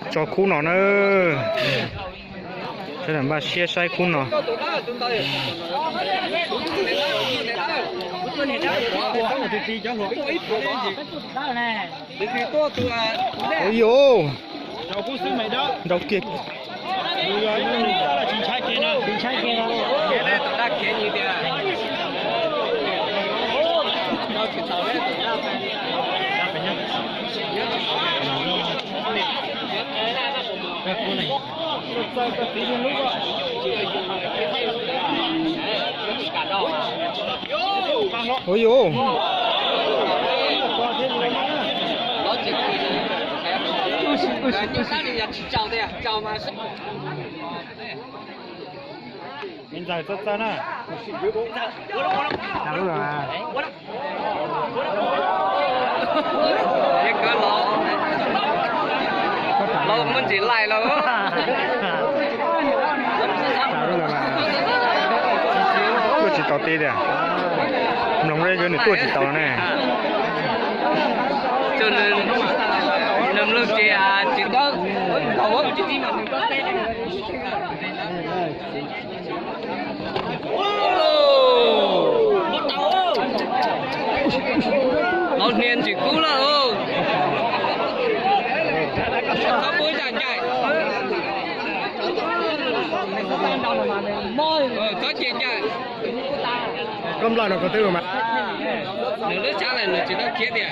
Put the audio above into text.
Tso khub no na. Sawv daws npaj siab saib khub no. Ui yos, nrau kiag. Ui yus, ntxawm txawj txawj na. Los muaj ntsis laij los. Tuaj tsis tau teb tiag. Mloog li nws tuaj tsis tau ne. Nws mloog ces tsis tau. Los hnia ntsis kub lawm. Txhob pub ib zaj ncaim. Txhob ce ncaim. Koj nplaj no ko twb mas. Nws lub tshab lawm nws tsis tau khiav tiag.